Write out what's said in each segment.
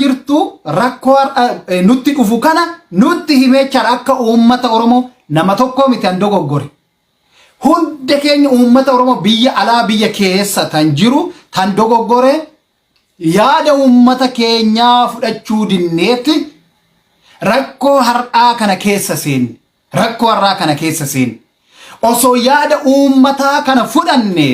jirtu rakkoo har'a nutti dhufu kana nutti himee jechaadha akka uummata Oromoo nama tokkoo miti an dogoggore. Hunda keenya uummata Oromoo biyya alaa biyya keessa tan jiru tan dogoggore yaada uummata keenyaa fudhachuu dinneetti rakkoo har'aa kana keessa seenne. Rakkoo har'aa kana keessa seenne. Osoo yaada uummataa kana fudhanne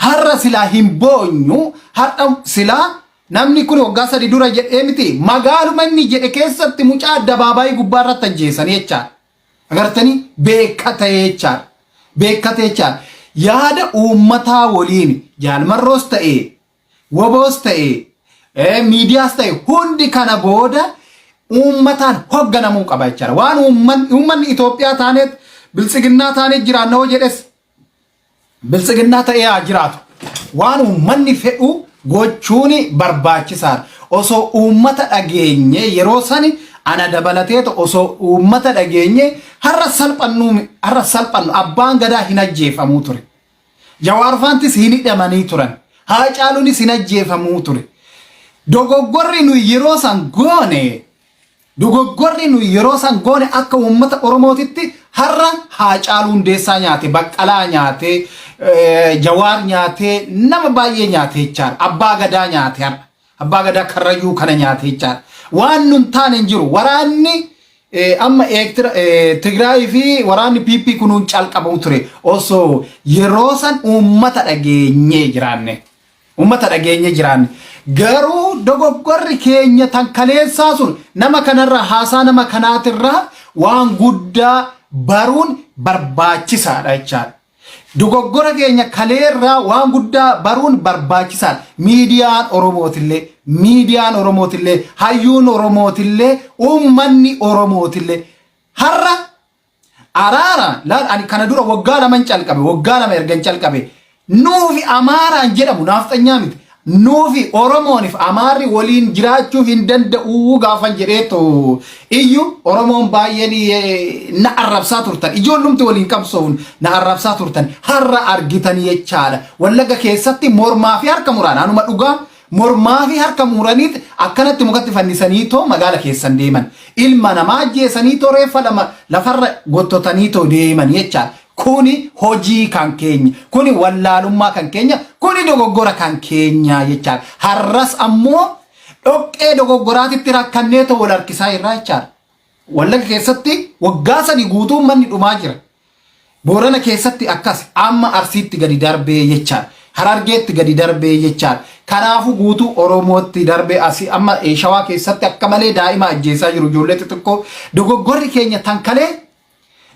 har'a silaa hin boonyu har'a silaa namni kun waggaa 3 dura jedhee miti magaaluma inni jedhe keessatti mucaa addabaabaayii gubbaa irratti ajjeesanii jechaadha. Agartanii beekata jechaadha. Beekata jechaadha. Yaada uummataa waliin jaalmarroos ta'ee Woboos ta'e miidiyaas ta'e hundi kana booda uummataan hogganamuu qaba jechaadha. Waan uummanni Itoophiyaa taaneet biltsiginnaa taaneet jiraanna hoo jedhes biltsiginnaa ta'ee haa jiraatu. Waan uummanni fedhu gochuun barbaachisaadha. Osoo uummata dhageenye yeroo sani ana dabalateetu osoo uummata dhageenye har'a salphannu har'a salphannu abbaan gadaa hin ajjeefamuu ture. Jawaar faantis hin hidhamanii turan. Haacaaluunis hin ajjeefamuu ture. Dogoggorri nuyi yeroo san goone dogoggorri nuyi yeroo san goone akka uummata Oromootitti har'a Haacaaluu Hundeessaa nyaate, Baqqalaa nyaate, Jawaar nyaate, nama baay'ee nyaate jechaadha. Abbaa Gadaa nyaate har'a. Abbaa Gadaa Karrayyuu kana nyaate jechaadha. Waan nun taane hin jiru. Waraanni amma Tigraayii fi waraanni PP kunuun calqabamu ture. Osoo yeroo san uummata dhageenyee jiraanne. Uummata dhageenyee jiraanne. Garuu dogoggorri keenya tan kaleessaa sun nama kanarraa haasaa nama kanaatirraa waan guddaa baruun barbaachisaadha jechaadha. Dogoggora keenya kaleerraa waan guddaa baruun barbaachisaadha. Miidiyaan Oromootillee, miidiyaan Oromootillee, hayyuun Oromootillee, uummanni Oromootillee har'a araara laal ani kana dura waggaa laman calqabe waggaa lama ergan calqabe nuufi Amaaraan jedhamu naafxanyaa miti Nuufi Oromoonif Amaarri waliin jiraachuu hin danda'uu gaafan jedheetu iyyu Oromoon baay'een na arrabsaa turtan. Ijoollumti waliin qabsoofnu na arrabsaa turtan. Har'a argitan jechaadha. Wallagga keessatti mormaa fi harka muraan anuma dhugaa mormaa fi harka muraniit akkanatti mukatti fannisanii too magaala keessan deeman. Ilma namaa ajjeesanii too reeffa lama lafarra gottotanii too deeman jechaadha. Kuni hojii kan keenya, kuni wallaalummaa kan keenya, kuni dogoggora kan keenya jechaadha. Har'as ammoo dhoqqee dogoggoraatitti rakkanneetoo wal harkisaa irraa jechaadha. Wallagga keessatti waggaa 3 guutuu manni dhumaa jira. Boorana keessatti akkas amma Arsiitti gadi darbee jechaadha. Harargeetti gadi darbee jechaadha. Kanaafuu guutuu Oromootti darbee asii amma Shawaa keessatti akka malee daa'ima ajjeesaa jiru ijoollee xixiqqoo dogoggorri keenya tankalee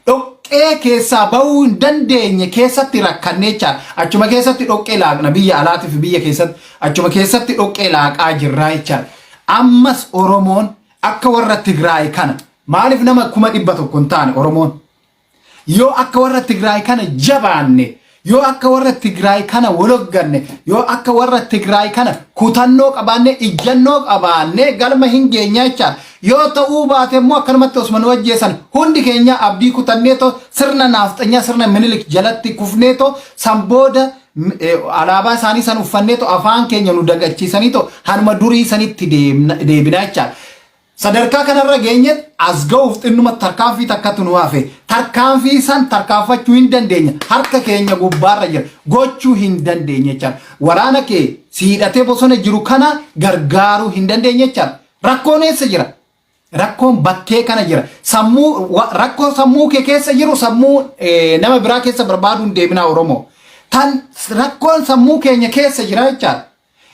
dhoqqee keessaa ba'uu hin dandeenye keessatti rakkannee jechaadha. Achuma keessatti dhoqqee laaqna biyya alaatii fi biyya keessatti achuma keessatti dhoqqee laaqaa jirraa jechaadha. Ammas Oromoon akka warra Tigraay kana maaliif nama 100,000 hin taane Oromoon? Yoo akka warra Tigraay kana jabaanne, yoo akka warra Tigraay kana walogganne, yoo akka warra Tigraay kana kutannoo qabaanne, ijjannoo qabaanne galma hin geenya jechaadha. Yoo ta'uu baate immoo akkanumatti osuma nu ajjeesan hundi keenya abdii kutanneetoo sirna naafxanyaa sirna minilik jalatti kufneetoo san booda alaabaa isaanii san uffanneetoo afaan keenya nu dagachiisaniitoo hanuma durii sanitti deebinaa jechaadha. Sadarkaa kanarra geenyeet as ga'uuf xinnuma tarkaanfii takkatu nu hafe. Tarkaanfii san tarkaanfachuu hin dandeenya. Harka keenya gubbaarra jira. Gochuu hin dandeenya jechaadha. Waraana kee si hidhatee bosona jiru kana gargaaruu hin dandeenye jechaadha. Rakkoon eessa jira? Rakkoon bakkee kana jira. Sammuu rakkoo sammuu kee keessa jiru sammuu nama biraa keessa barbaaduu hin deeminaa Oromoo. Tan rakkoon sammuu keenya keessa jira jechaadha.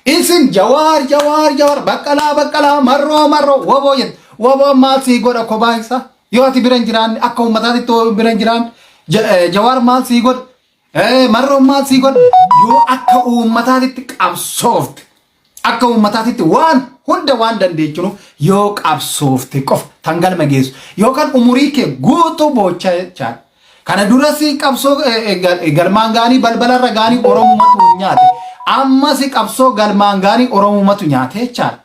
Isin jawaar jawaar jawaar baqqalaa baqqalaa marroo marroo woboo jettu. Woboon maal sii godha kophaa isaa? Yoo ati bira hin jiraanne akka uummataatti yoo bira hin jiraanne jawaar maal sii godha? Marroon maal sii godha? Yoo akka uummataatti qabsoofte akka uummataatti waan hunda waan dandeechinu yoo qabsoofte qofa tan galma geessu yookaan umurii kee guutuu boochaa jechaadha. Kana duras qabsoo galmaan ga'anii balbalarra ga'anii Oromumatu nyaate. Ammas qabsoo galmaan ga'anii Oromumatu nyaate jechaadha.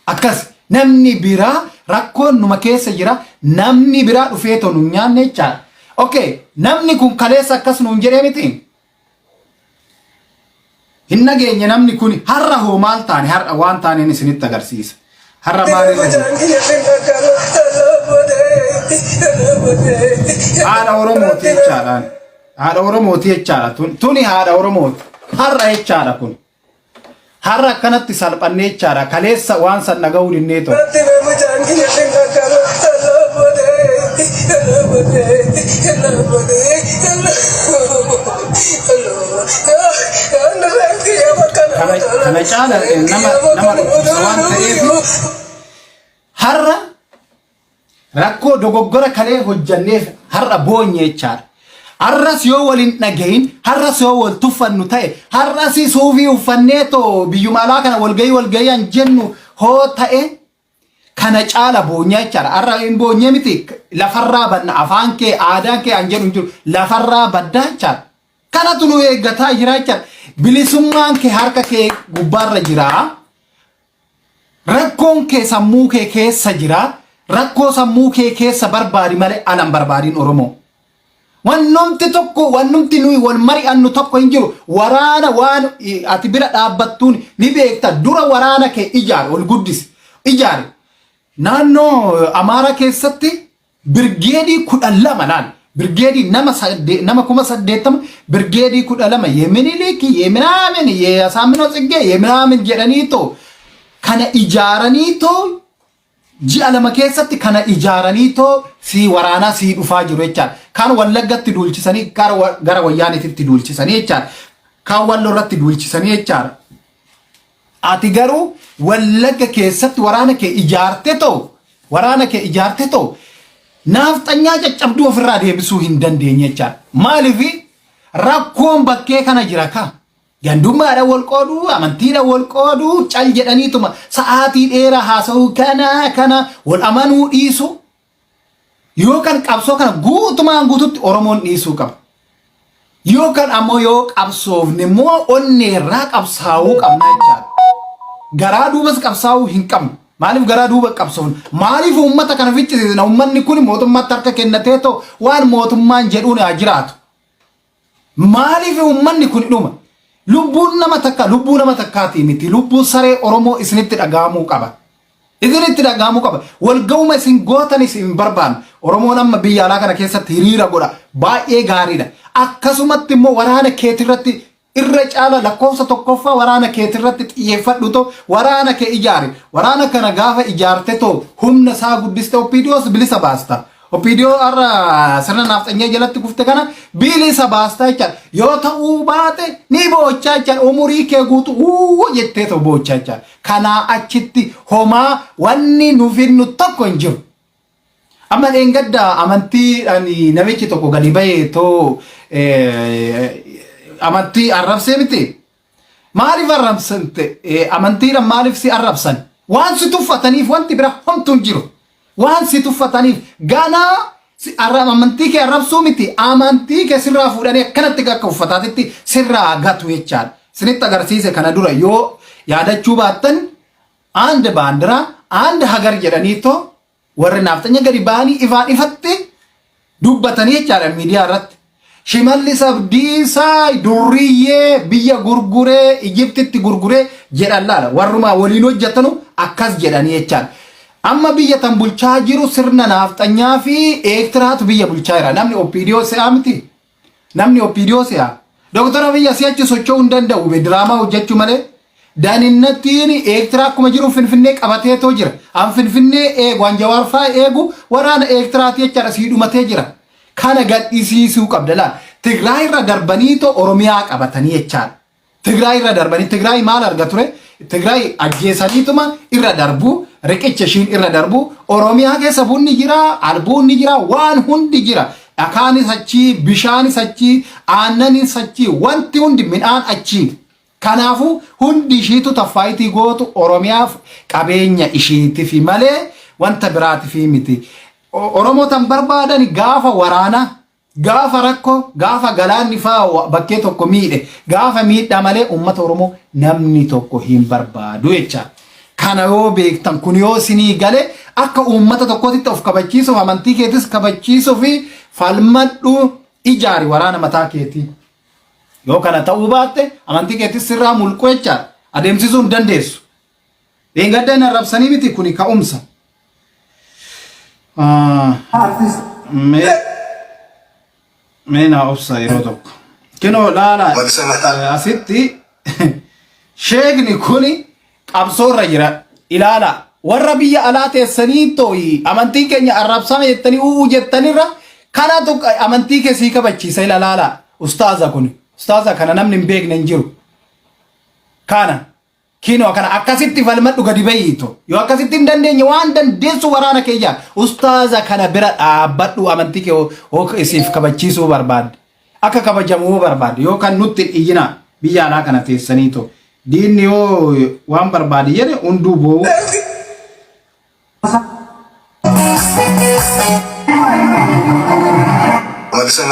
Akkas namni biraa rakkoon numa keessa jira namni biraa dhufee tonu hin nyaanne jechaadha. Okay, namni kun kaleessa akkas nuun jedhee miti. Hin dhageenye namni kun. Har'a hoo maal taane? Har'a waan taaneen isinitti agarsiisa. Har'a maalirra jira? Haadha Oromooti jechaadhaan. Haadha Oromooti jechaadha. Tuni haadha Oromooti. Har'a jechaadha kun. Har'a akkanatti salphannee jechaadha. Kaleessa waan san dhaga'uu dinnee ture. Kana caala nama dhukkubsa waan ta'eef har'a rakkoo dogoggora kalee hojjanneef har'a boonye jechaadha. Har'as yoo wal hin dhagahin, har'as yoo wal tuffannu ta'e, har'as suufii uffannee too biyyuma alaa kana walgahii walgahii an jennu hoo ta'e kana caala boonyaa jechaadha. Har'a hin boonyee miti, lafarraa banna, afaan kee aadaan kee an jedhu hin jiru, lafarraa baddaa jechaadha. Kanatu nu eeggataa jira jechaadha. Bilisummaan kee harka kee gubbaarra jira. Rakkoon kee sammuu kee keessa jira. Rakkoo sammuu kee keessa barbaadi malee ala hin barbaadin Oromoo. Wannumti tokko, wannumti nuyi wal mari'annu tokko hin jiru. Waraana waan ati bira dhaabbattuun ni beekta. Dura waraana kee ijaari, ol guddisi. Ijaari. Naannoo Amaaraa keessatti birgeedii 12 laal. Birgeedii nama 80,000, birgeedii 12 yeminiliiki yeminaamin yeasaaminoo tsiggee yeminaamin jedhanii too kana ijaaranii too ji'a 2 keessatti kana ijaaranii too sii waraanaa sii dhufaa jiru jechaadha. Kaan Wallaggatti duulchisanii gara Wayyaaniititti duulchisanii jechaadha. Kaan Walloo irratti duulchisanii jechaadha. Ati garuu Wallagga keessatti waraana kee ijaarte too naafxanyaa caccabduu ofirraa deebisuu hin dandeenye jechaadha. Maaliif? Rakkoon bakkee kana jira kaa. Gandummaadhaan wal qooduu, amantiidhaan wal qooduu, cal jedhaniituma sa'aatii dheeraa haasa'uu, kana wal amanuu dhiisuu. Yookaan qabsoo kana guutumaan guututti Oromoon dhiisuu qaba. Yookaan ammoo yoo qabsoofne immoo onneerraa qabsaa'uu qabna jechaadha. Garaa duubas qabsaa'uu hin qabnu. Maaliif garaa duuba qabsoofna? Maaliif uummata kana ficcisiisna? Uummanni kun mootummaatti harka kennatee too waan mootummaan jedhuun haa jiraatu. Maaliif uummanni kun dhuma? Lubbuun nama takka lubbuu nama takkaatii miti. Lubbuun saree Oromoo isinitti dhaga'amuu qaba. Isinitti dhaga'amuu qaba. Walga'uma isin gootanis hin barbaannu. Oromoon amma biyya alaa kana keessatti hiriira godha. Baay'ee gaariidha. Akkasumatti immoo waraana keetirratti irra caala, lakkoofsa tokkoffaa waraana keetirratti xiyyeeffadhu too waraana kee ijaari. Waraana kana gaafa ijaarte too humna isaa guddiste OPDOs bilisa baasta. OPDO har'a sirna naafxanyaa jalatti kufte kana bilisa baastaa jechaadha. Yoo ta'uu baate ni boochaa jechaadha. Umurii kee guutuu uuu jettee ta'u boochaa jechaadha. Kanaa achitti homaa wanni nu finnu tokko hin jiru. Amma dheengadda amantiidhaan namichi tokko gadi bahee too amantii arrabsee miti. Maaliif arrabsante? Amantiidhaan maaliif si arrabsan? Waan si tuffataniif, wanti bira homtuu hin jiru. Waan si tuffataniif ganaa amantii kee arrabsuu miti, amantii kee sirraa fuudhanii akkanatti akka uffataatitti sirraa gatu jechaadha. Isinitti agarsiise kana dura, yoo yaadachuu baattan, አንድ ባንዲራ አንድ ሀገር jedhanii too warri naafxanya gadi ba'anii ifaan ifatti dubbatanii jechaadha miidiyaa irratti. Shimallis Abdiisaa durriyyee biyya gurguree Ijiptitti gurguree jedhan laala. Warrumaa waliin hojjetanu akkas jedhanii jechaadha. Amma biyya tan bulchaa jiru sirna naafxanyaa fi Eertiraatu biyya bulchaa jira. Namni OPDO se'aa miti. Namni OPDO se'aa. Dooktar Abiy asii achi socho'uu hin danda'u. Diraamaa hojjechuu malee. Daaninnattiin Eertiraa akkuma jiru Finfinnee qabateetoo jira. An Finfinnee eegu, an Jawaar fa'aa eegu waraana Eertiraati jechaadha, sii dhumatee jira. Kana gadhisiisuu qabda laal. Tigraay irra darbaniitoo Oromiyaa qabatanii jechaadha. Tigraay irra darbanii Tigraay maal arga ture? Tigraay ajjeesaniituma irra darbu, riqicha ishiin irra darbu. Oromiyaa keessa bunni jira, albuunni jira, waan hundi jira. Dhakaanis achii, bishaanis achii, aannanis achii, wanti hundi midhaan achii. Kanaafuu hundi ishiitu taffaayitii gootu Oromiyaaf qabeenya ishiitifi malee wanta biraatifi miti. Oromoo tan barbaadan gaafa waraanaa, gaafa rakkoo, gaafa galaanni faa bakkee tokko miidhe, gaafa miidhaa malee uummata Oromoo namni tokko hin barbaadu jecha. Kana yoo beektan, kun yoo isinii gale, akka uummata tokkootitti of kabachiisuuf, amantii keetis kabachiisuuf falmadhu, ijaari waraana mataa keetii. Yoo kana ta'uu baatte amantii keetis sirraa mulqu jechaadha. Adeemsisuu hin dandeessu. Dheengadda hin arrabsanii miti kuni ka'umsa. Mee mee naa obsa yeroo tokko. Kinoo laala asitti sheekni kuni qabsoo irra jira. Ilaala warra biyya alaa teessanii tooyi amantiin keenya arrabsame jettanii u'uu jettanirra kanatu amantii kee sii kabachiisa ila laala ustaaza kuni. Ustaaza kana namni hin beekne hin jiru. Kana Kinoo kana akkasitti falmadhu gadi bahiito. Yoo akkasitti hin dandeenye waan dandeessu waraana kee ijaar. Ustaaza kana bira dhaabbadhu amantii kee hoo isiif kabachiisuu barbaadde. Akka kabajamu hoo barbaadde yoo kan nutti hin iyyinaa biyya alaa kana teessaniito. Diinni yoo waan barbaade jedhe hunduu boo'u. መልሰህ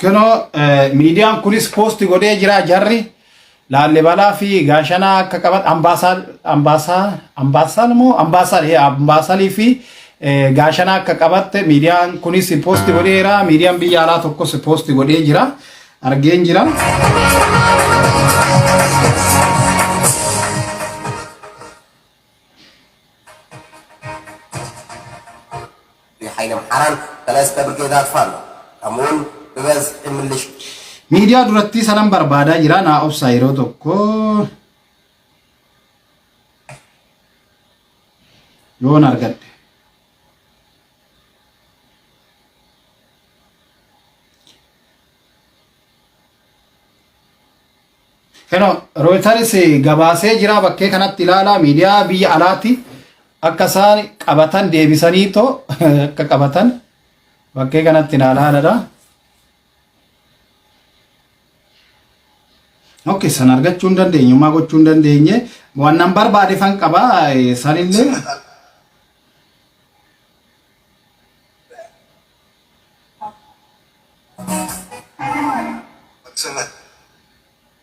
Kunoo miidiyaan kunis poosti godhee jira jarri Laallibalaa fi Gaashanaa akka qaban ambaasaal ambaasaa ambaasaal moo ambaasaal ee ambaasaalii fi Gaashanaa akka qabatte miidiyaan kunis poosti godheera miidiyaan biyya alaa tokkos poosti godhee jira argeen jira. ሓይሊ ኣምሓራን ሰለስተ ብርጌዳት ፋኖ ከምኡውን ብበዝሒ ምልሻ Miidiyaa durattii sanan barbaadaa jira naa obsaa yeroo tokko. Yoon argadhe. Keno Reuters gabaasee jira bakkee kanatti ilaalaa miidiyaa biyya alaatti akka isaan qabatan deebisanii too akka qabatan bakkee kanatti ilaalaa. Ok san argachuu hin dandeenye homaa gochuu hin dandeenye waan nan barbaade fan qaba sanillee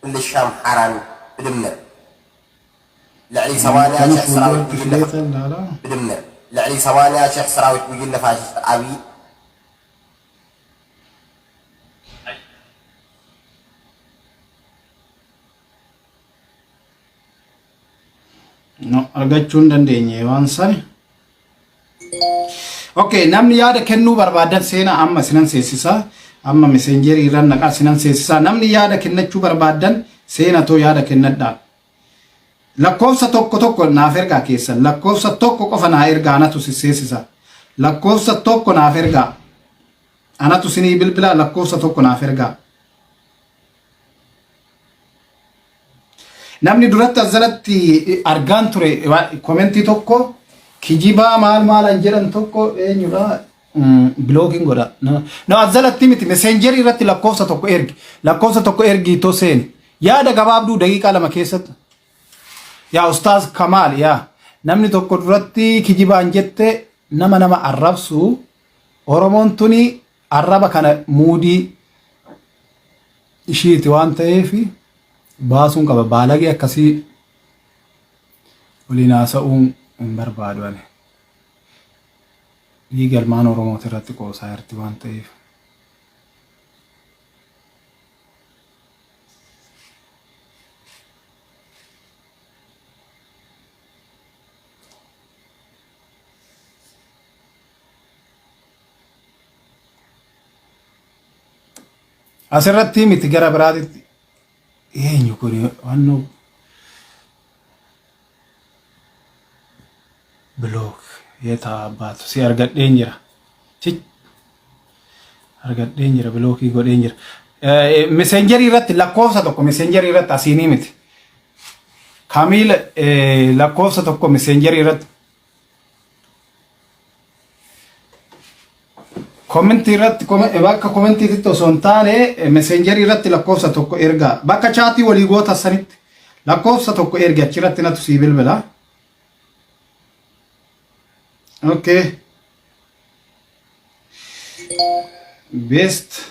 ምልሻ ኣምሓራን ብድምር ልዕሊ 80 Kana ሽሕ ሰራዊት fuulduratti ጉጅለ fileetan laala. ብድምር ልዕሊ 80 ሽሕ ሰራዊት ጉጅለ ፋሽስት ኣብይ No, argachuu hin dandeenye waan sana. Okay, namni yaada kennuu barbaadan seenaa amma sinan seensisa. Amma messengerii irra naqaa sinan seensisa. Namni yaada kennachuu barbaadan seenatoo yaada kennadhaa. Lakkoofsa tokko tokko naaf ergaa keessan. Lakkoofsa tokko qofa naa ergaa anatu si seensisa. Lakkoofsa tokko naaf ergaa. Anatu sinii bilbilaa lakkoofsa tokko naaf ergaa. Namni duratti as jalatti argaan ture komentii tokko kijibaa maal maalan jedhan tokko eenyudha bilookiin godha. No as jalatti miti meseenjerii irratti lakkoofsa tokko ergi. Lakkoofsa tokko ergi itoo seeni. Yaada gabaabduu daqiiqaa 2 keessatti. Yaa Ustaaz Kamaal yaa namni tokko duratti kijibaan jette nama nama arrabsu Oromoon tuni arraba kana muudii ishiiti waan ta'eef baasuun qaba. Baalagee akkasii waliin haasa'uun hin barbaadu ani. Dhiiga ilmaan Oromooti irratti qoosaa jirti waan ta'eef. Asirratti miti gara biraatitti eenyu kun wanno bilook yeetaa abbaatu si argadheen jira. Chich argadheen jira bilookii godheen jira. Meseenjerii irratti lakkoofsa tokko meseenjerii irratti asiinii miti. Kamiil lakkoofsa tokko meseenjerii irratti Komentii irratti bakka komentiitti osoo hin taane meseenjerii irratti lakkoofsa tokko ergaa. Bakka chaatii walii goota sanitti lakkoofsa tokko ergi achirratti natu sii bilbila. Okay. Best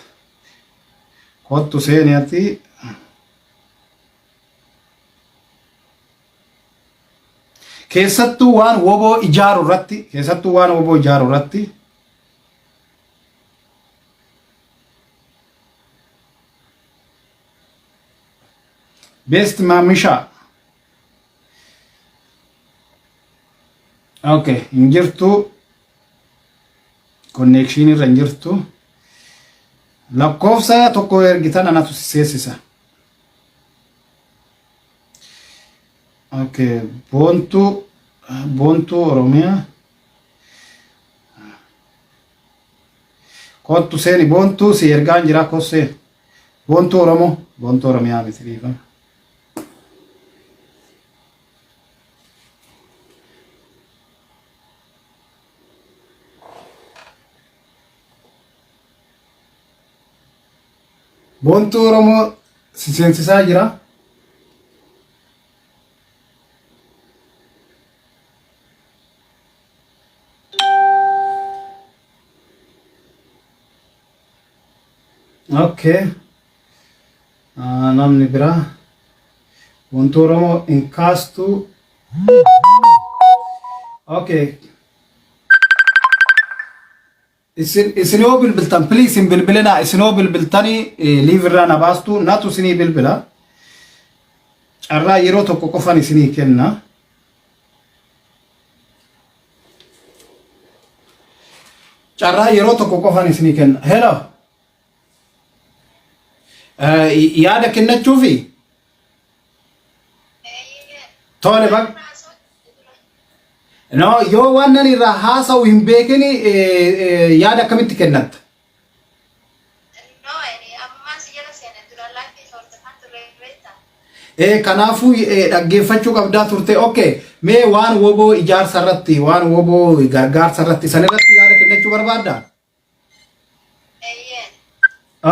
kottu seeni ati. Keessattuu waan woboo ijaaru irratti keessattuu waan woboo ijaaru irratti Best Maamishaa. Okay, hin jirtu. Connection irra hin jirtu. Lakkoofsa tokko ergitan anatu si seessisa. Okay, Boontuu Boontuu Oromiyaa. Kottu seeni Boontuu si ergaan jira kottu seeni. Boontuu Oromoo Boontuu Oromiyaa miti dhiifama. Boontuu Oromoo si seensisaa jira. Okay. Namni biraa Boontuu Oromoo hin kaastu. Okay. Isin isin yoo bilbiltan please hin bilbilinaa isin yoo bilbiltanii live irraa na baastu natu isinii bilbila. Carraa yeroo tokko qofan isinii kenna. Carraa yeroo tokko qofan isinii kenna. Hello. Yaada kennachuufi? Tole bak. No, yoo waan nan irraa haasa'u hin beekin yaada akkamitti kennatta? No, ani ammaa si jala seene dura live hordofaan turre beektaa? Kanaafuu dhaggeeffachuu qabdaa turte. Okay, mee waan woboo ijaarsa irratti, waan woboo gargaarsa irratti san irratti yaada kennachuu barbaaddaa? Eeyyeen.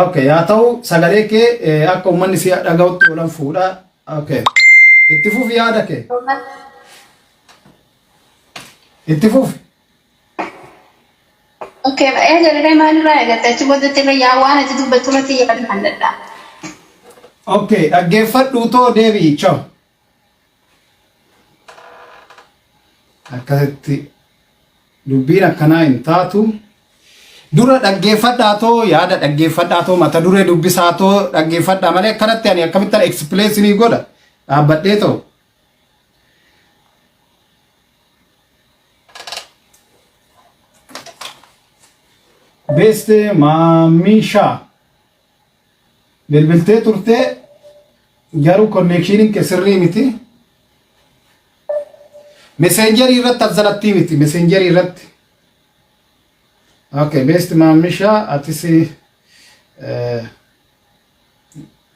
Okay, haa ta'u sagalee kee akka uummanni si dhaga'utti olan fuudha. Okay. Itti fufi yaada kee. Itti fufi. Okay, eegalee maalirraa eegalte achi boodatti irra yaa waan ati dubbattu irratti yaada kan dadhaa. Okay, dhaggeeffadhu too deebi'i. Ciao. Akkasitti dubbiin akkanaa hin taatu. Dura dhaggeeffadhaa too yaada dhaggeeffadhaa too mata duree dubbisaa too dhaggeeffadhaa malee akkanatti ani akkamittan explain isinii godha dhaabbadhee too. Beste Maamishaa bilbiltee turtee garuu konneekshiniin kee sirrii miti. Meseenjerii irratti afzalattii miti meseenjerii irratti. Okay, best Maamishaa atis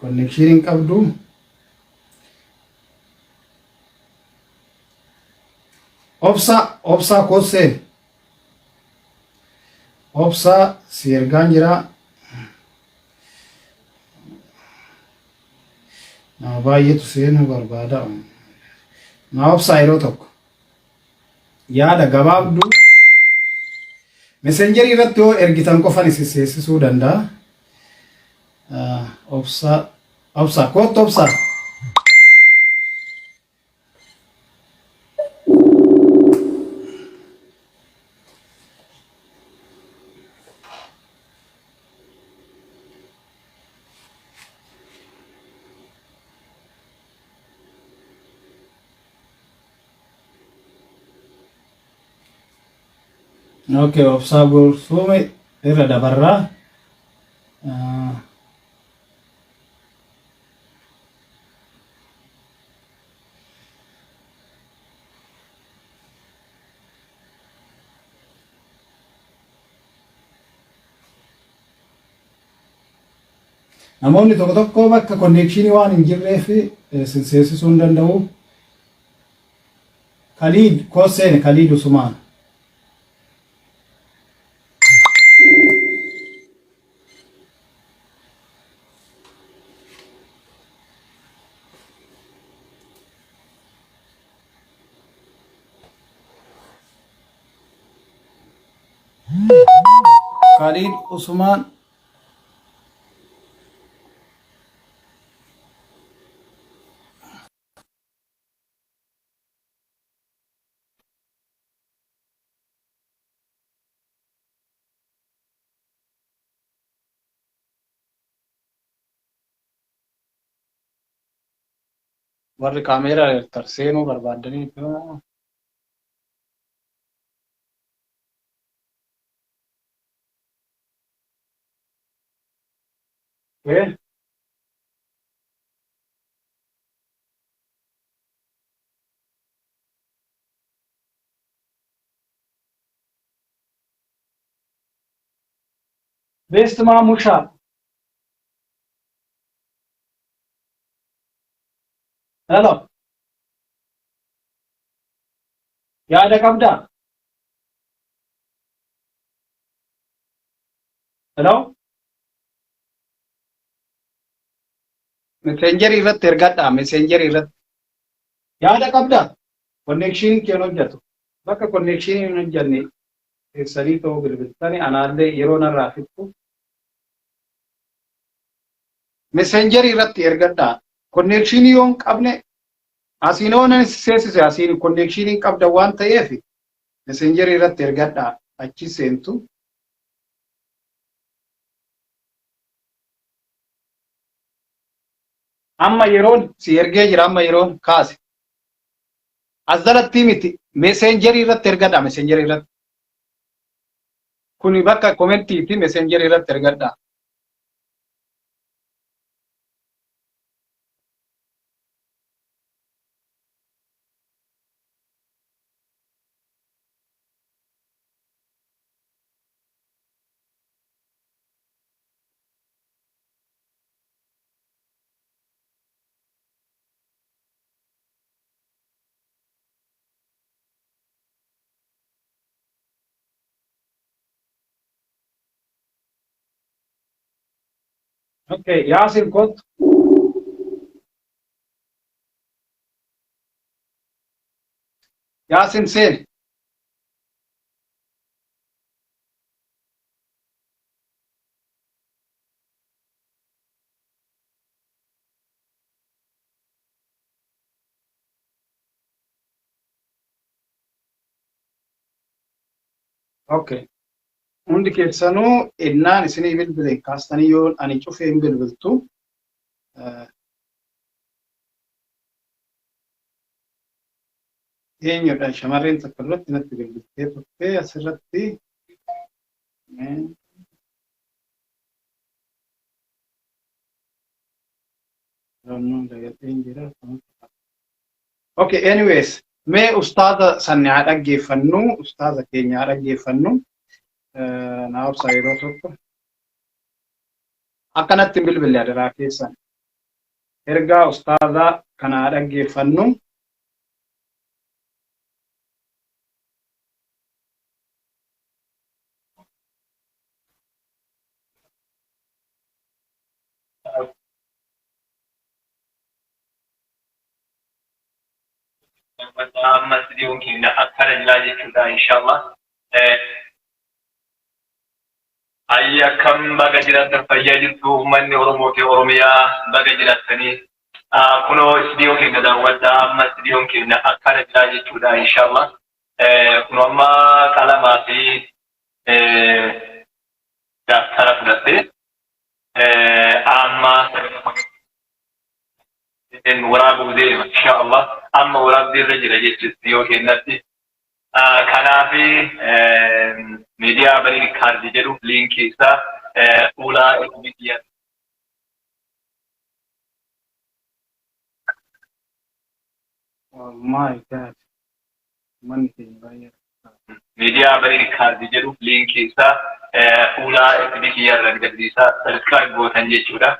konneekshiniin qabdu. Obsa obsaa kosseen. Obsaa si ergaan jira. Nama baay'eetu seenuu barbaada. Na obsaa yeroo tokko. Yaada gabaabduu messenjerii irratti yoo ergitan qofan isin seessisuu danda'a. Obsaa obsaa kottu obsaa. Okay, obsaa gorsuume irra dabarraa. Namoonni tokko tokko bakka konneekshinii waan hin jirreef sin seensisuu hin danda'u. Kaliid koo seene Kaliid Usumaan. Kaliid Usumaan Warri kaameeraa jirtan seenuu barbaaddanii Eh? Best Maamushaa. Hello. Yaada qabdaa? Hello. Messengerii irratti ergadhaa. Messengerii irratti. Yaada qabdaa? Connection kee hin hojjetu. Bakka connection hin hojjenne teessanii ta'uu bilbiltanii anaallee yeroo narraa fixxu. Messengerii irratti ergadhaa. Connection yoo hin qabne asiin yoo nan seensise asiin connection hin qabda waan ta'eef messengerii irratti ergadhaa achi seentu. Amma yeroon si ergee jira amma yeroon kaase. As jalatti miti messengerii irratti ergadhaa messengerii irratti. Kuni bakka komentiiti messengerii irratti ergadhaa. Okay, Yaasin kottu. Yaasin seeni. Okay. Hundi keessanuu ennaan isinii bilbile kaastanii yoo ani cufee hin bilbiltu. Eenyudha shamarreen takka duratti natti bilbiltee turte asirratti. Okay, anyways, mee ustaaza sanni haa dhaggeeffannu, ustaaza keenya haa dhaggeeffannu. Naa obsaa yeroo tokko. Akkanatti hin bilbille adaraa keessan. Ergaa ustaaza kana haa dhaggeeffannu. Ammas viidiyoon keenya akkana jira jechuudha inshallah. Ayyi akkam baga jiraattan fayyaa jirtu uummanni Oromoo fi Oromiyaa baga jiraattanii. Kunoo istiidiyoo keenya daawwadhaa amma istiidiyoon keenya akkana jira jechuudha inshallah. Kunoo amma qalamaa fi daftara fudhattee amma waraabuu deema inshallah. Amma waraabbii irra jira jechuudha istiidiyoo keenyatti. Kanaaf miidiyaa banii kaardii jedhu liinkii isaa fuula miidiyaa. Oh my God. Manni keenya baay'ee Miidiyaa banii kaardii jedhu liinkii isaa fuula FB kiyya irra gadhiisaa subscribe gootan jechuudha.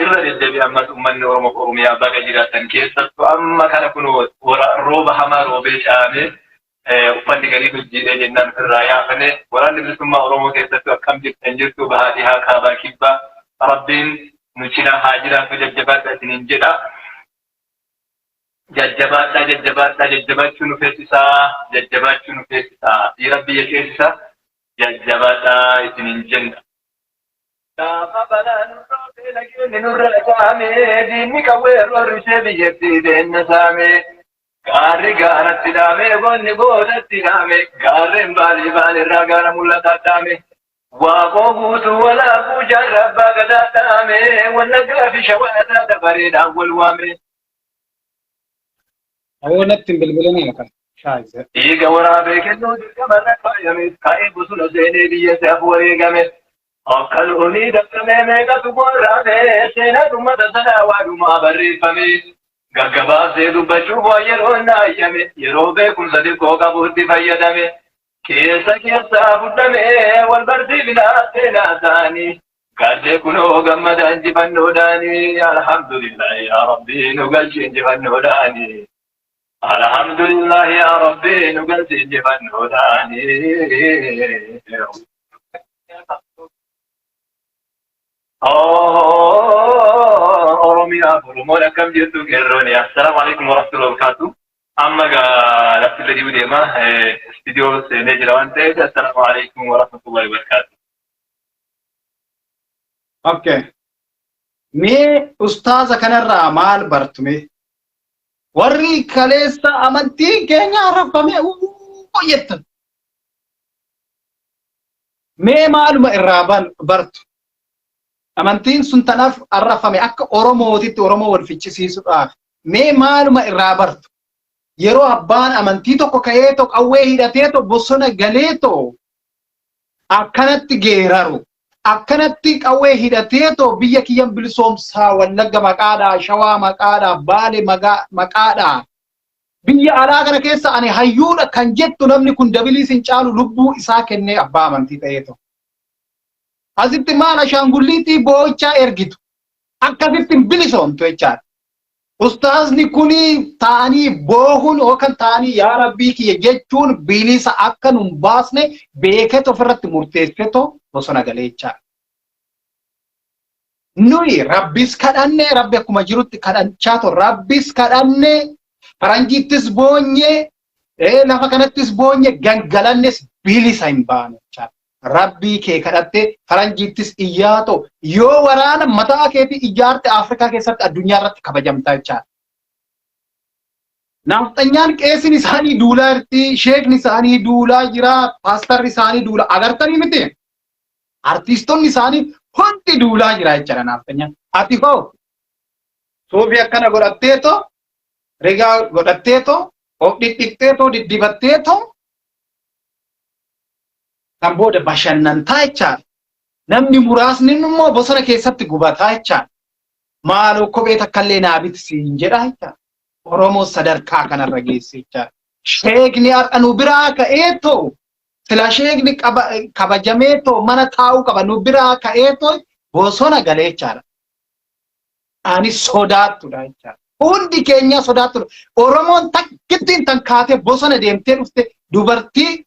Irra deddeebi'ee ammas uummanni Oromoo fi Oromiyaa baga jiraatan keessattuu amma kana kun rooba hamaa roobee caamee uffanni garii hojjiidhee jennaan ofirraa yaafane waraanni bilisummaa Oromoo keessattuu akkam jirtan jirtu bahaa dhihaa kaabaa kibbaa Rabbiin nu cinaa haa jiraatu jajjabaadha isiniin jedha. Jajjabaadhaa jajjabaadhaa jajjabaachuu nu feesisaa jajjabaachuu nu feesisaa dhiira biyya ceesisaa jajjabaadhaa isiniin jenna. Gaafa balaan roobee nageenyi nurra caame diinni qawwee roorrisee biyyattii deenna saame. Gaarri gaaratti dhaame goonni gootatti dhaame gaarreen baalii baalirraa gaara mul'ataa dhaame. Waaqoo guutuu walaabuu jaarraa abbaa gadaa dhaame wallaggaa fi shawaa irraa dabareedhaan wal waame. Awoo natti hin bilbilinaa kan. Shaayize. Dhiiga waraabee kennuu dirqama irra kaayame, ka'ee bosona seenee biyya isaaf wareegame. Akka loonii dabsamee meeqatu gorrame, seenaan uummata sanaa waadumaa barreeffame. Gaggabaabsee dubbachuuf waan yeroon na hayyame, yeroo beekumsa xiqqoo qabutti fayyadame. Keessa keessaa fudhame wal barsiifnaa seenaa isaanii. Gaddee kunoo gammada injifannoodhaani, alhamdulillah yaa Rabbii nu galchi injifannoodhaani. Alhamdulillah yaa Rabbii nu galchi injifannoodhaani. Oromiyaa Oromoon akkam jirtu qeerrooni. Assalaamu alaikum warahmatullahi wabarakatuh. Amma gaa lafti gadi deema. Istiidiyoo seenee jira waan ta'eef assalaamu alaikum warahmatullahi wabarakatuh. Okay. Mee ustaaza kanarraa maal bartu mee? Warri kaleessa amantiin keenya arrabfamee uuu jettan. Mee maaluma irraa bartu? Amantiin sun tanaaf arrafame akka Oromootitti Oromoo wal ficcisiisuudhaaf. Mee maaluma irraa bartu? Yeroo abbaan amantii tokko ka'eetoo qawwee hidhateetoo bosona galeetoo akkanatti geeraru akkanatti qawwee hidhateetoo biyya kiyyan bilisoomsaa Wallagga maqaadhaa, Shawaa maqaadhaa, Baale maqaadhaa biyya alaa kana keessa ani hayyuudha kan jettu namni kun dabilii sin caalu lubbuu isaa kennee abbaa amantii ta'eetoo. Asitti maal ashaangulliitii boo'ichaa ergitu akkasitti hin bilisoomtu jechaadha. Ustaazni kuni taa'anii boohuun yookaan taa'anii yaa rabbii kiyya jechuun bilisa akka nun baasne beekeet ofirratti murteessetoo bosona galee jechaadha. Nuyi rabbis kadhanne rabbi akkuma jirutti kadhachaa turre rabbis kadhanne faranjiittis boonye lafa kanattis boonye gangalannes bilisa hin baanu jechaadha. Rabbii kee kadhattee faranjiittis iyyaatoo yoo waraana mataa keetii ijaarte Afrikaa keessatti addunyaa irratti kabajamtaa jechaadha. Naafxanyaan qeesiin isaanii duulaa jirti, sheekni isaanii duulaa jira, paastarri isaanii duula agartanii miti. Artiistonni isaanii hundi duulaa jira jechaadha naafxanyaan. Ati hoo suufii akkana godhatteetoo rigaa godhatteetoo of dhidhiqxeetoo diddibatteetoo kan booda bashannantaa jechaadha. Namni muraasni immoo bosona keessatti gubataa jechaadha. Maaloo kophee takkallee naa biti siin jedha jechaadha. Oromoo sadarkaa kanarra geesse jechaadha. Sheekni har'a nu biraa ka'ee too sila sheekni kabajamee too mana taa'uu qaba nu biraa ka'ee too bosona galee jechaadha. Ani sodaattudha jechaadha. Hundi keenya sodaattudha. Oromoon takkittiin tan kaatee bosona deemtee dhufte dubartii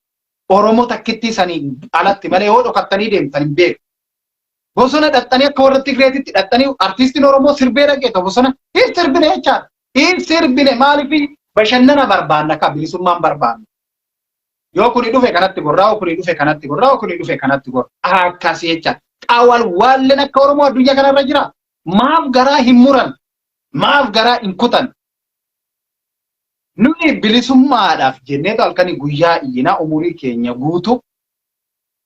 Oromoo takkittii sanii alatti malee yoo dhokattanii deemtan hin beeku. Bosona dhaxxanii akka warra Tigreetitti dhaxxanii artiistiin Oromoo sirbee dhaqeeta bosona hin sirbine jechaadha. Hin sirbine maaliif bashannana barbaanna ka bilisummaan barbaanna. Yoo kuni dhufe kanatti gorraa, yoo kuni dhufe kanatti gorraa, yoo kuni dhufe kanatti gorraa. Akkasii jechaadha. Xawal waalleen akka Oromoo addunyaa kanarra jira. Maaf garaa hin muran? Maaf garaa hin kutan? Nuyi bilisummaadhaaf jenneetu halkanii guyyaa iyyinaa umurii keenya guutuu.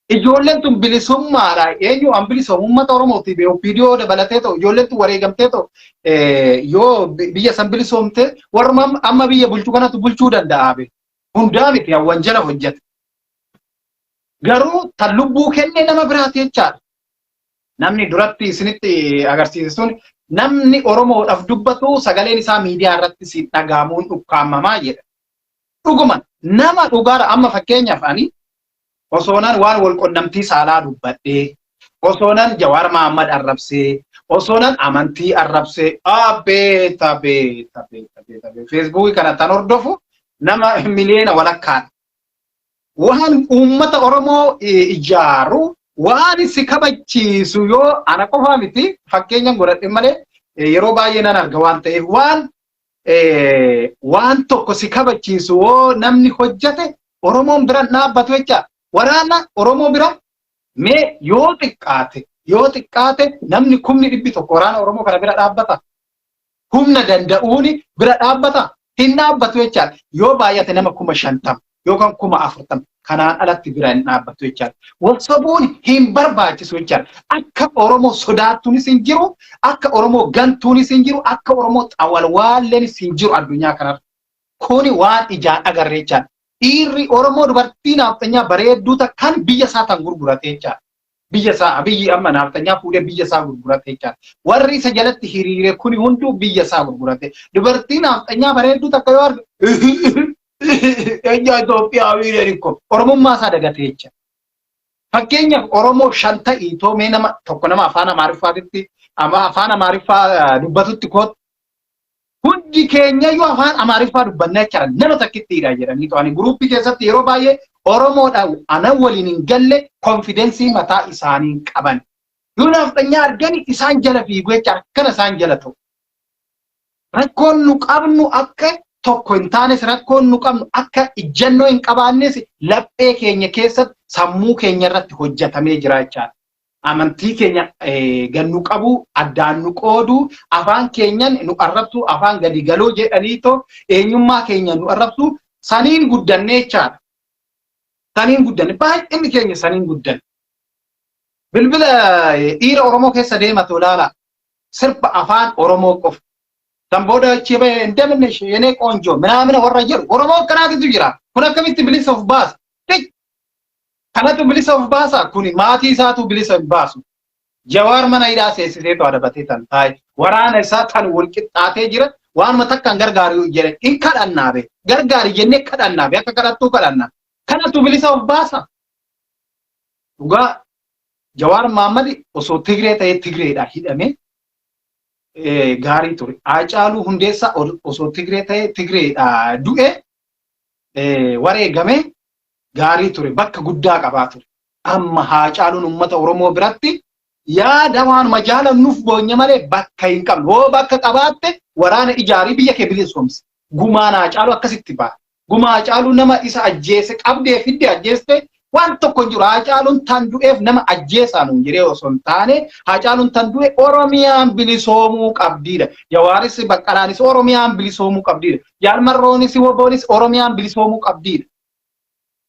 Ijoolleen tun bilisummaadha. Eenyu an bilisoomu uummata Oromootii fi OPDO dabalatee ta'u ijoolleen tun wareegamtee ta'u yoo biyya san bilisoomte warruma amma biyya bulchu kanatu bulchuu danda'a be. Hundaa miti hawwan jala hojjeta. Garuu tan lubbuu kenne nama biraati jechaadha. Namni duratti isinitti agarsiise sun namni Oromoodhaaf dubbatu sagaleen isaa miidiyaa irratti siin dhaga'amuun dhukkaamamaa jedha. Dhuguma nama dhugaadha amma fakkeenyaaf ani osoonan waan wal qunnamtii saalaa dubbadhee osoonan Jawaar Mahammad arrabsee osoonan amantii arrabsee abeet abeet abeet abeet abeet feesbuukii kana tan hordofu nama miliyoona walakkaadha. Waan uummata Oromoo ijaaru waan si kabachiisu yoo ana qofaa miti fakkeenyan godhadhe malee yeroo baay'ee nan arga waan ta'eef waan waan tokko si kabachiisu yoo namni hojjate Oromoon bira dhaabbatu jecha waraana Oromoo bira mee yoo xiqqaate yoo xiqqaate namni 100,000 waraana Oromoo kana bira dhaabbata. Humna danda'uuni bira dhaabbata hin dhaabbatu jechaadha. Yoo baay'ate nama 50,000 yookaan 40,000 kanaan alatti bira hin dhaabbatu jechaadha. Wal sobuun hin barbaachisu jechaadha. Akka Oromoo sodaattuunis hin jiru, akka Oromoo gantuunis hin jiru, akka Oromoo xawalwaalleenis hin jiru addunyaa kanarra. Kuni waan ijaan agarre jechaadha. Dhiirri Oromoo dubartii naafxanyaa bareedduu takkaan biyya isaa tan gurgurate jechaadha. Biyya isaa Abiyyi amma naafxanyaa fuudhee biyya isaa gurgurate jechaadha. Warri isa jalatti hiriire kuni hunduu biyya isaa gurgurate. Dubartii naafxanyaa bareedduu takka yoo arge eenyaa Itoophiyaa jedhani ko Oromummaa isaa dagate jecha. Fakkeenyaaf Oromoo shan ta'ii too mee nama tokko nama afaan Amaariffaatitti afaan Amaariffaa dubbatutti kootu hundi keenyayyuu afaan Amaariffaa dubbanna jechaadha. Nama takkittiidha jedhanii to'anii guruuppii keessatti yeroo baay'ee Oromoodha ana waliin hin galle confidence mataa isaanii hin qaban. Yoo naafxanyaa argani isaan jala fiigu jechaadha. Akkana isaan jala ta'u. Rakkoon nu qabnu akka tokko hin taanes, rakkoon nu qabnu akka ijjannoo hin qabaannes laphee keenya keessatti sammuu keenya irratti hojjetamee jira jechaadha. Amantii keenya gad nu qabu, addaan nu qoodu, afaan keenyan nu arrabsu, afaan gadi galoo jedhaniitoo eenyummaa keenya nu arrabsu saniin guddannee jechaadha. Saniin guddanne, baay'inni keenya saniin guddanne. Bilbila dhiira Oromoo keessa deematu ilaala. Sirba afaan Oromoo qofa. Kan booda achi bahee እንደምን የኔ ቆንጆ ምናምን warra jedhu Oromoo akkanaatitu jira. Kun akkamitti bilisa of baasa? Kanatu bilisa of baasa? Kuni maatii isaatu bilisa hin baasu. Jawaar mana hidhaa seessiseetu adabatee tan taa'e. Waraana isaa tan wal qixxaatee jira. Waanuma takkaan gargaaru jedhe hin kadhannaa be. Gargaari jennee kadhannaa be. Akka kadhattuu kadhanna. Kanatu bilisa of baasa? Dhugaa Jawaar Mahaammad osoo Tigree ta'ee Tigreedhaan hidhamee gaarii ture. Haacaaluu Hundeessaa osoo Tigree ta'ee Tigreedhaa du'e wareegame gaarii ture. Bakka guddaa qabaa ture. Amma Haacaaluun uummata Oromoo biratti yaada waanuma jaalannuuf boonye malee bakka hin qabnu. Hoo bakka qabaatte waraana ijaarii biyya kee bilisoomse. Gumaan Haacaaluu akkasitti ba'a. Gumaa Haacaaluu nama isa ajjeese qabdee fidde ajjeeste waan tokko hin jiru. Haacaaluun tan du'eef nama ajjeesaa nuun jedhee osoo hin taane, Haacaaluun tan du'e Oromiyaan bilisoomuu qabdiidha. Jawaaris Baqqalaanis Oromiyaan bilisoomuu qabdiidha. Jaalmarroonis Woboonis Oromiyaan bilisoomuu qabdiidha.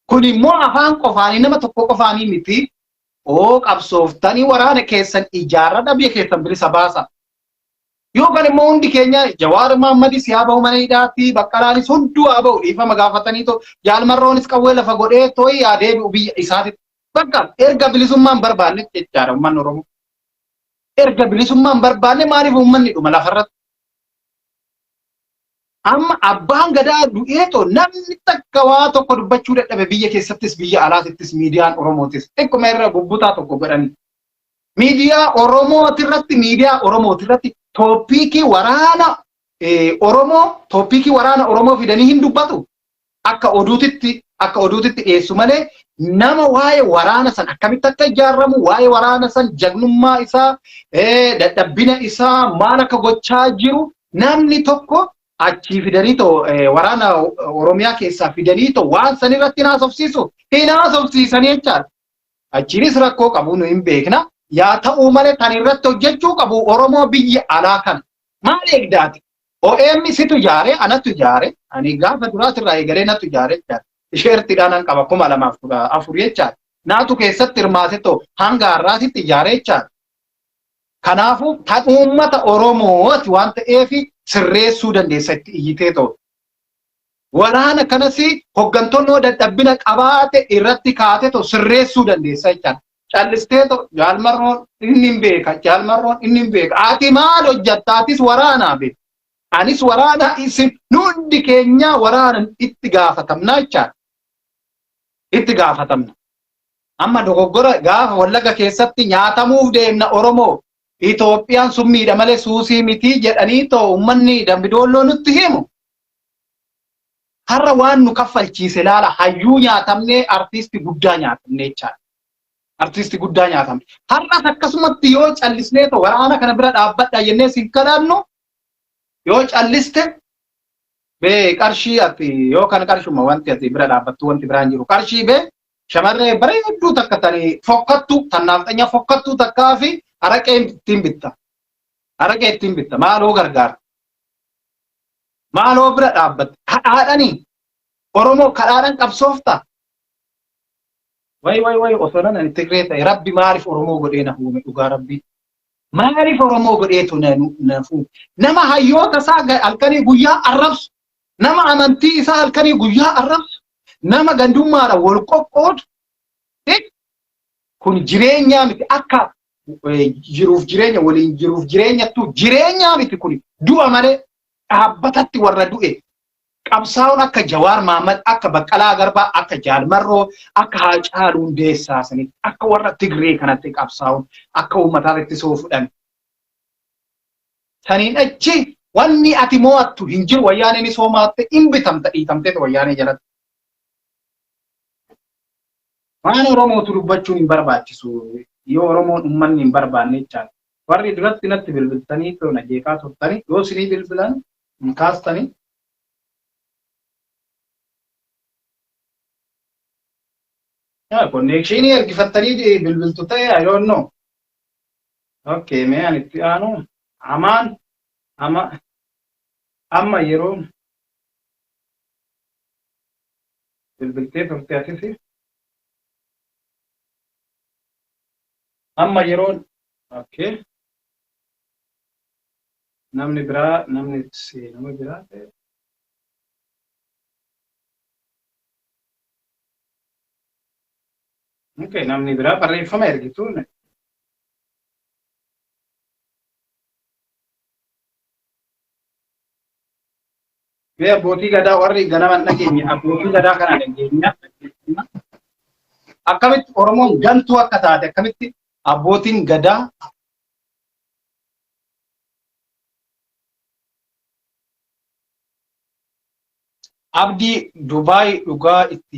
Kun immoo afaan qofaanii nama tokko qofaanii miti. Oo qabsooftanii waraana keessan ijaarradha, biyya keessan bilisa baasa. Yookaan immoo hundi keenya Jawaar Mahammadis haa bahu mana hidhaatti, Baqqalaanis hunduu haa bahu dhiifama gaafatanii too Jaalmarroonis qawwee lafa godhee tooyi haa deebi'u biyya isaatitti. Bakka erga bilisummaan barbaanne jechaadha uummanni Oromoo. Erga bilisummaan barbaanne maaliif uummanni dhuma lafarratti? Amma abbaan gadaa du'eetoo namni takka waa tokko dubbachuu dadhabe biyya keessattis biyya alaatittis miidiyaan Oromootis xiqquma irra bubbutaa tokko godhanii. Miidiyaa Oromootirratti topic waraana Oromoo fidanii hin dubbatu. Akka oduutitti dhiyeessu malee nama waa'ee waraana san akkamitti akka ijaaramu, waa'ee waraana san jagnummaa isaa, dadhabbina isaa, maal akka gochaa jiru namni tokko achii fidanii too waraana Oromiyaa keessaa fidanii too waan san irratti hin haasofsiisu, hin haasofsiisanii jechaadha. Achiinis rakkoo qabu nu hin beekna. Yaa ta'uu malee kan irratti hojjechuu qabu Oromoo biyya alaa kana. Maal eegdaati? OM situ ijaare, anatu ijaare, ani gaafa duraatirraa eegalee natu ijaare jechaadha. Isheertiidhaan an qaba 2014 jechaadha. Naatu keessatti hirmaate too hanga har'aatitti ijaare jechaadha. Kanaafuu kan uummata Oromooti waan ta'eef sirreessuu dandeessa itti iyyitee ta'u. Waraana kanas hooggantoonni dadhabbina qabaate irratti kaatee ta'u sirreessuu dandeessa jechaadha. Callistee ta'u Jaalmarroon inni hin beeka, Jaalmarroon inni hin beeka. Ati maal hojjatta? Atis waraanaa beeka. Anis waraana, isin hundi keenya waraana itti gaafatamna jechaadha. Itti gaafatamna. Amma dogoggora gaafa Wallaga keessatti nyaatamuuf deemna Oromoo. Itoophiyaan summiidha malee suusii miti jedhanii too uummanni Dambidoolloo nutti himu. Har'a waan nu kaffalchiise laala, hayyuu nyaatamnee, artiistii guddaa nyaatamnee jechaadha. Artiistii guddaa nyaatamne. Har'as akkasumatti yoo callisnee too waraana kana bira dhaabbadha jennee sin kadhannu yoo calliste bee qarshii ati yookaan qarshuma wanti ati bira dhaabbattu wanti biraan jiru qarshii bee shamarree bareedduu takka tani fokkattu tan naafxanya fokkattuu takkaa fi araqee ittiin bitta. Araqee ittiin bitta, maaloo gargaara. Maaloo bira dhaabbatte kadhaadhanii Oromoo kadhaadhan qabsoofta. Way way way, osoo nan ani Tigree ta'e, Rabbi maaliif Oromoo godhee na uume, dhugaa Rabbi? Maaliif Oromoo godheetu na fuume? Nama hayyoota isaa halkanii guyyaa arrabsu. Nama amantii isaa halkanii guyyaa arrabsu, nama gandummaadhaan wal qoqqoodu, kun jireenyaa miti akka jiruuf jireenya waliin jiruuf jireenyattuu jireenyaa miti kun du'a malee dhaabbatatti warra du'e qabsaa'oon akka Jawaar Mahaammad, akka Baqqalaa Garbaa, akka Jaal Marroo, akka Haacaaluu Hundeessaa sanitti, akka warra Tigree kanatti qabsaa'uun akka uummataatti soo fudhan. Saniin achi wanni ati mo'attu hin jiru wayyaaneen soo mo'atte hin bitamta dhiitamteet wayyaanee jalatti. Waan Oromootu dubbachuun hin barbaachisu yoo Oromoon uummanni hin barbaanne jechaadha. Warri duratti natti bilbiltanii na jeeqaa turtanii yoo isinii bilbilan hin kaastanii. Konneekshinii ergifattanii bilbiltu ta'e I don't know. Okay, mee ani itti aanu amaan ama amma yeroo bilbiltee turte atisi amma yeroon okay namni biraa namni seenama biraa ta'e okay namni biraa barreeffama ergitu Mee abbootii gadaa warri ganaman dhageenye abbootii gadaa kana dhageenya. Akkamitti Oromoon gantuu akka taate akkamitti abbootiin gadaa Abdii Dubaay dhugaa itti